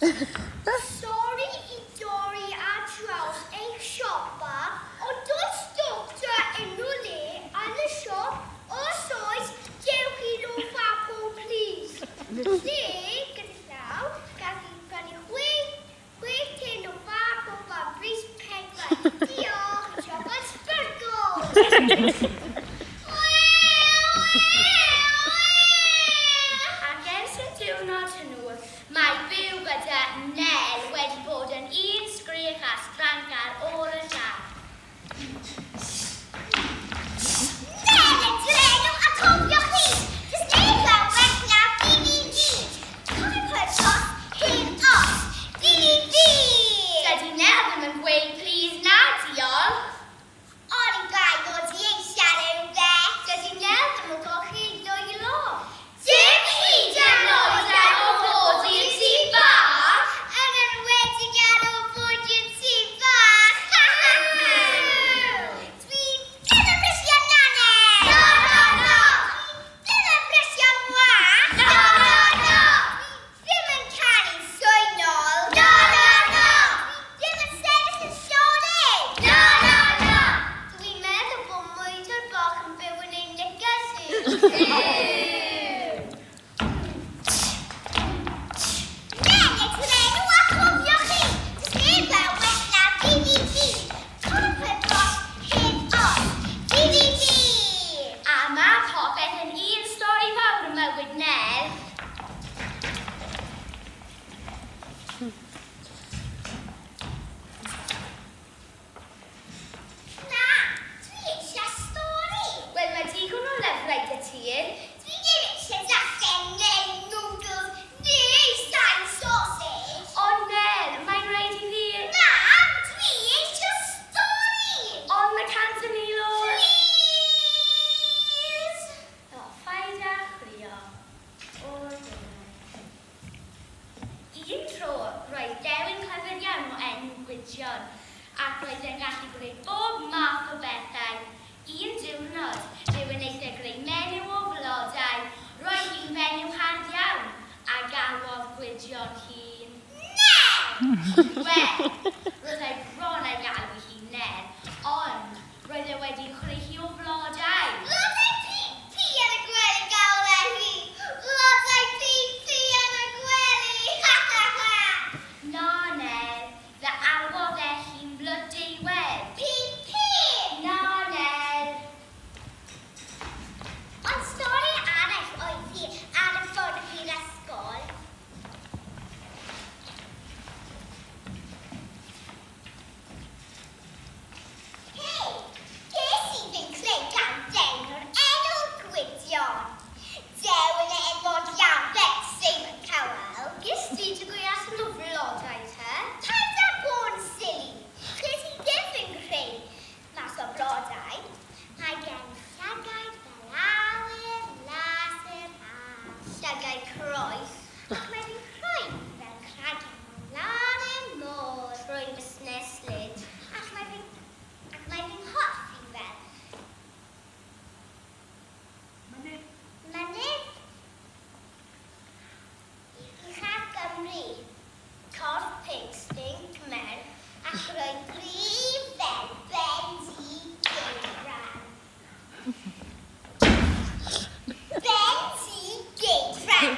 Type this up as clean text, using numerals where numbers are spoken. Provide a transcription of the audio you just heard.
Sori i dorri ar draws eich siop bach, ond does doctor unrhyw le yn y siop? Os oes, dewch i nôl Fabwl plîs. Lle, gyda llaw, gaf fi brynu chwe tin o Fabwl am bris pedwar. Diolch, siop yn sbwrgl! Ac ers y diwrnod hwnnw, Mae byw gyda Nel wedi bod yn un sgrech a stranc ar ôl y llall. Nel yn drenw a cofiwch chi, does neb yn well na fi fi fi. Cofiwch rhoi'r tos heb os. Fi fi fi! Dydy Nel ddim yn gweud plîs na diolch. Oni bai mod i eisiau rhywbeth. Dydy Nel ddim yn golchi ei ddwylo. Dim hyd yn oed ar ôl bod i'r tŷ bach. Yn enwedig ar ôl bod i'r tŷ bach. Dwi ddim yn brysio Nannedd! Na, na, na! Dwi ddim yn brysio Mwa! Na, na, na! Dwi ddim yn canu'n swynol! Na, na, na! Dwi ddim yn sefyll yn sionig! Na, na, na! Dwi'n meddwl bod mwydr bach yn byw yn ei knickers hi. Nel yw enw a cofiwch chi, does neb yn well na fi fi fi. Cofio dros heb os. Fi fi fi! A mae popeth yn un stori fawr ym mywyd Nel. Na, dwi eisiau stori. Wel, mae digon o lyfrau 'da ti. Dwi ddim eisiau darllen Nel Noodles neu Sain Sausage. Ond Nel, mae'n rhaid i fi... Na, dwi eisiau stori. Ond mae 100,000 o... Please. O, phaid â chrio. O'r diwedd. Un tro, roedd dewin clyfar iawn o enw Gwydion, ac roedd e'n gallu gwneud bob math o bethau. Un diwrnod, fe wnaeth e greu menyw o flodau. Roedd hi'n fenyw hardd iawn, a galwodd Gwydion hi'n Nel! Wel, roedd e bron â'i galw hi'n Nel, ond roedd e wedi chreu hi o flodau. Blodau pi-pi yn y gwely gawl e hi. Blodau pi-pi yn y gwely. Ha ha ha! Na, Nel, fe alwodd e hi'n Blodeuwedd. Pi-pi! Na, Nel. Ond stori arall oedd hi ar y ffordd i'r ysgol. Hei, ges i fy nghreu gan dewin o'r enw Gwydion. Dewin enwog iawn fel Simon Cowell. Ges di dy greu allan o flodau te? Paid â bod yn silly. Ches i ddim fy nghreu mas o blodau. Mae gen i llygaid fel awyr las yr haf. Llygaid croes. Ac mae fy nghrwyn fel cragen o lan y môr. Rwy'n busneslyd. Ac mae fy, ac mae fy nghorff i fel Mynydd. Mynydd uchaf Gymru. Corff pig stinc merch ac rwy'n gryf fel Bendigeidfran. Bendigeidfran!